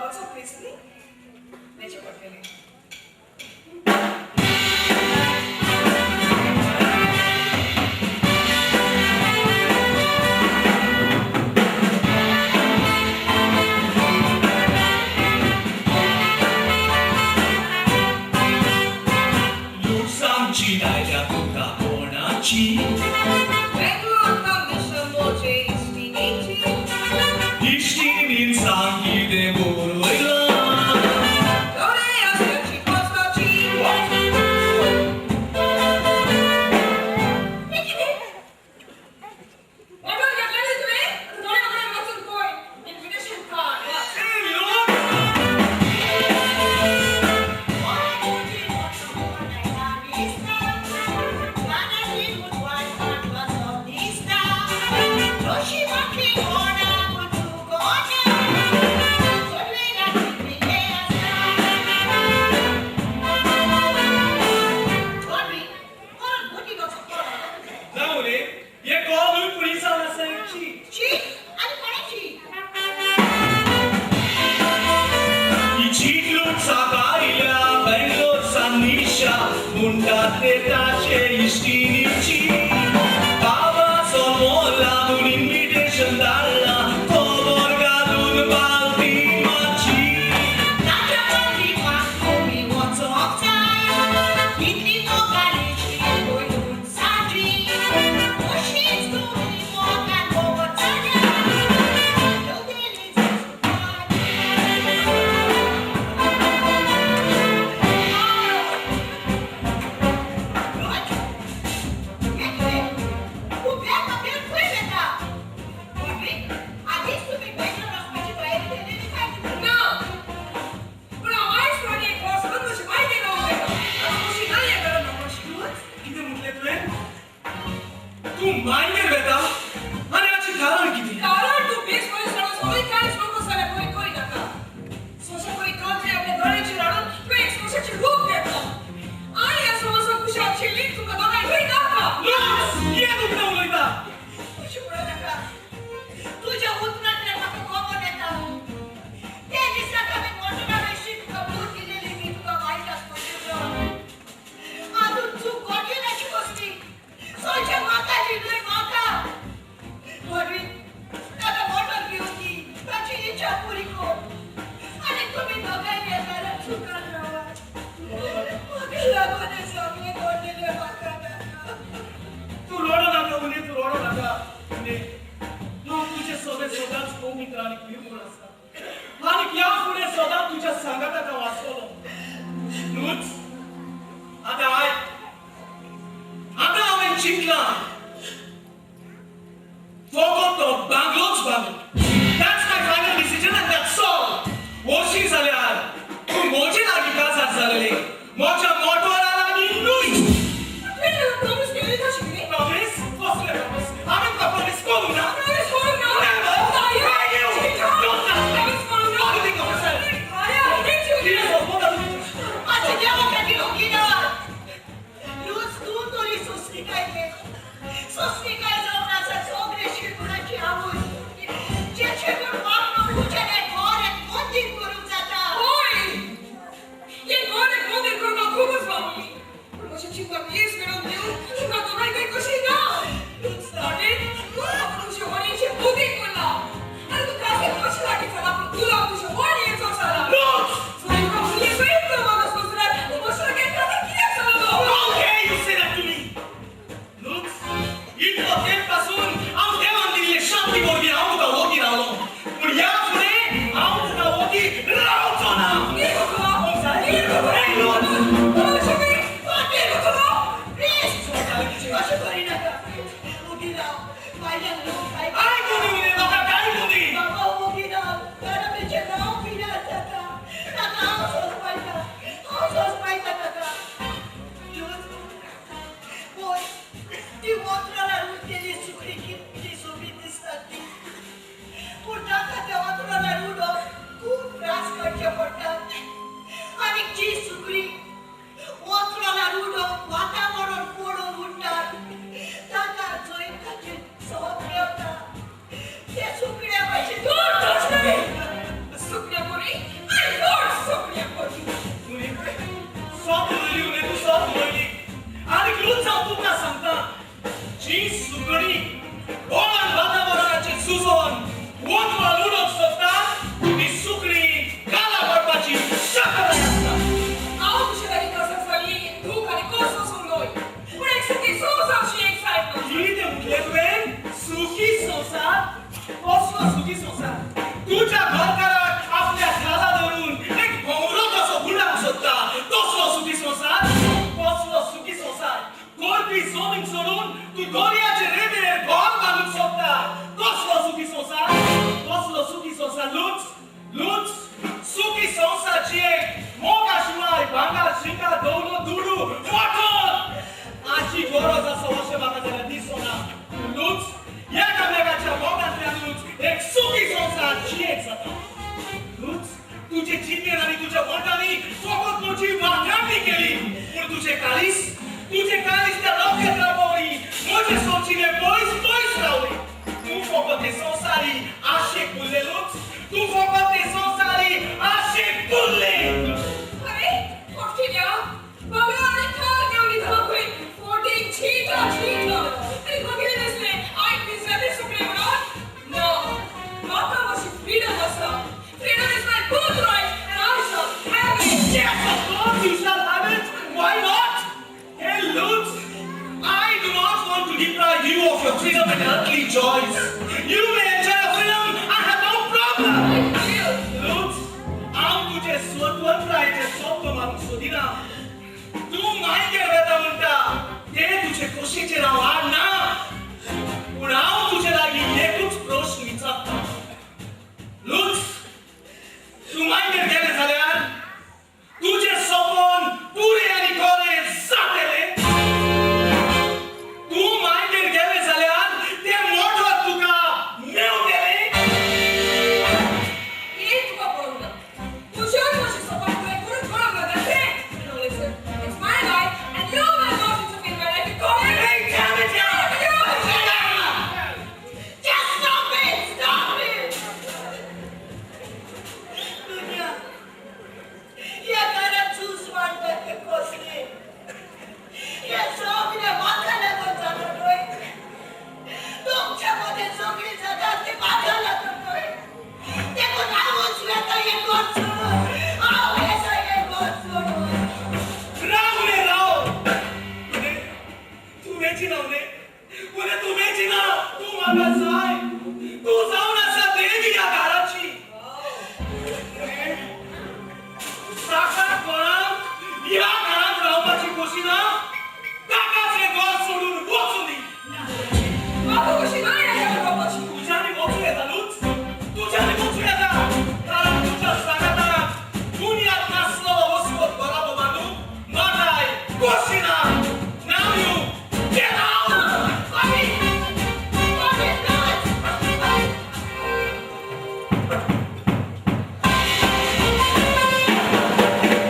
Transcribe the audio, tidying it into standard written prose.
मोटराचो पेसनी वेचें पडटलें. लुटसांची दायल्या तुका कोणाची इश्टिणीन सांग कितें बरयलां. जावं रे, हे कॉल पुलिसान आसा एक ही चीट लूट साकायल्या बेंगलोर सान निशा म्हणटा ते ताचे इश्टिणीची बाबाचो मोला म्हूण इन्विटेशन धाडला खबर घालून बालदिमाची. कितें म्हटलें तुवें? तूं मांयगेर वेता आनी हाचें कारण कितें? कारण तूं बेस बरें जाणा, कांयच नको जाल्यार पळय करी नाका. सोंशा परी कांतरी आपल्या गळ्याचेर हाडून तुवें एक सोंशाचें रूप घेतलां. आनी ह्या सोंशाक खुशाल आशिल्ली तुमकां दोगांय नाका. लुट्स, कितें तूं कितें उलयता? तुज्या उतरांतल्यान म्हाका खबर येता. ते दिसाक हांवें मोटरा विशीं तुका दूर दिलेली ती तुका वायट आसपाचें. आजून चूक गॉडविनाची कसली? सोयच्या म्हाका न्ही म्हाका. गॉडविन, ताका मोटर घेवन दी, ताची इच्छा पुरी कर आनी तुमी दोगांय येताना सुखान रावात. म्हाका लागून हें सगळें घडलेलें म्हाका नाका. तूं रडो नाका उले, तूं रडो नाका उले. हांव तुजे सगळे सदांच मित्र आनी खंय म्हूण आसा आनी ह्या फुडें सदांच तुज्या सांगाताक हांव आसतलो. न्हूच, आतां आयक, आतां हांवें चिंतलां, फकत तो बांगलोच बांगलो. That's my final decision and that's all. वशी जाल्यार तूं म्हजे लागीं काजार जालेलें, म्हज्या मोटोरा लागीं न्हय. तुवें प्रॉमिस केलें तशें कितें? प्रॉमिस? कसलें प्रॉमिस? हांवें तुका प्रॉमिस करूं ना. प्रॉमिस करूं ना. Never. Thank you. Don't ask. Promise करूं ना. What do you think of yourself? I hate you. कितें सपना तुजें? मातशें देवा खातीर ओगी रावात. लूच, तूं तरी सोंसणीकाय घे. सोंसणीकाय जावन आसा सगळे शिरगुणाची आवय. जे शिरगुण वागणूक तुज्यान हें घर एक मंदीर करूंक जाता. होय, हें घर एक मंदीर करूंक हांव खूब जी सुकणी बोळान वातावरणाचे सुजोन वतवाल उडोवंक सोदता ती सुकणी काला पडपाची शक्यताय आसता. हांव तुजे लागीं कसम जाली दूख आनी कसो उलोय, पूण एक सुखी संवसार एक जायना. कितें म्हटलें तुवें? सुखी संवसार? कसलो सुखी संवसार? तुज्या घरकाराक आपल्या खाला धरून एक भोंवरो कसो गुलाम सोदता तसलो सुखी संवसार? कसलो सुखी संवसार? करपी जमीन सोडून तूं दर्याचे रेंवेर घर बांदूंक सोदता, कसलो सुखी संवसार? कसलो सुखी संवसार? लूच लूच, सुखी संवसारची एक मोगा शिवाय भांगर शिंगार दवलो दुडू वाटत हाची गरज आसा अशें म्हाका जाल्यार दिसना. लूच, एकामेकाच्या मोगांतल्यानूच एक सुखी संवसार जियेक जाता. लूच, तुजे जिबेन आनी तुज्या बोटांनी फकत म्हजी वाखाणणी केली, पूण तुजें काळीज, तुजें काळीज त्या नखेत्रा पवरी म्हजे सोचिले पयस पयस रावले. तूं फकत ते संवसारी आशेक भुल्ले लूच, तूं फकत ते संवसारी आशेक भुल्ले. अरे ऑस्ट्रेलिया बंगलो आनी कार घेवन दिता खंय, फोटींग, चिटा चिटा. आनी तुका कितें दिसलें आयक दिसलें सुकणें म्हणून? ना, म्हाका मातशी फ्रिडम आसा. Freedom is my birthright and I shall have it. Yes, of course you shall have it. Why not? Hey, Lutz, I do not want to deprive you of your freedom and earthly joys. You may enjoy your freedom. I have no problem. I will. Lutz, हांव तुजे स्वतंत्रायेचे सोप्प मारूंक सोदिना. तूं मायगेर वेता म्हणटा ते तुजे खोशेचेर हांव हाडना, पूण हांव तुजे लागीं एकूच प्रश्न विचारता. लूच, तूं मायगेर गेले जाल्यार तुजें सपन पुरें आनी खरें जातलें? तूं मायगेर गेले जाल्यार तें मोटर तुका मेवतलें? हें तुका पडूंक ना. तुज्या आनी म्हजें सपन तुवें करून कळोंक नाका तें. Now listen, it's my life and you will not interfere in my life. You got it? Hey, damn it, yeah! Just stop it! Stop it! दुनिया, ह्या घरात झूज मांडतात ते कसले? हे सगळे म्हाका लागून जाता न्हय? तुमच्या मध्ये सगळी जातात ते म्हाका लागून न्हय? देखून हांवूच वेता हें घर सोडून. हांव वेता हें घर सोडून. राव रे, राव. तूं वेची ना रे, पुणे, तूं वेची ना. तूं म्हाका जाय. तूं जावन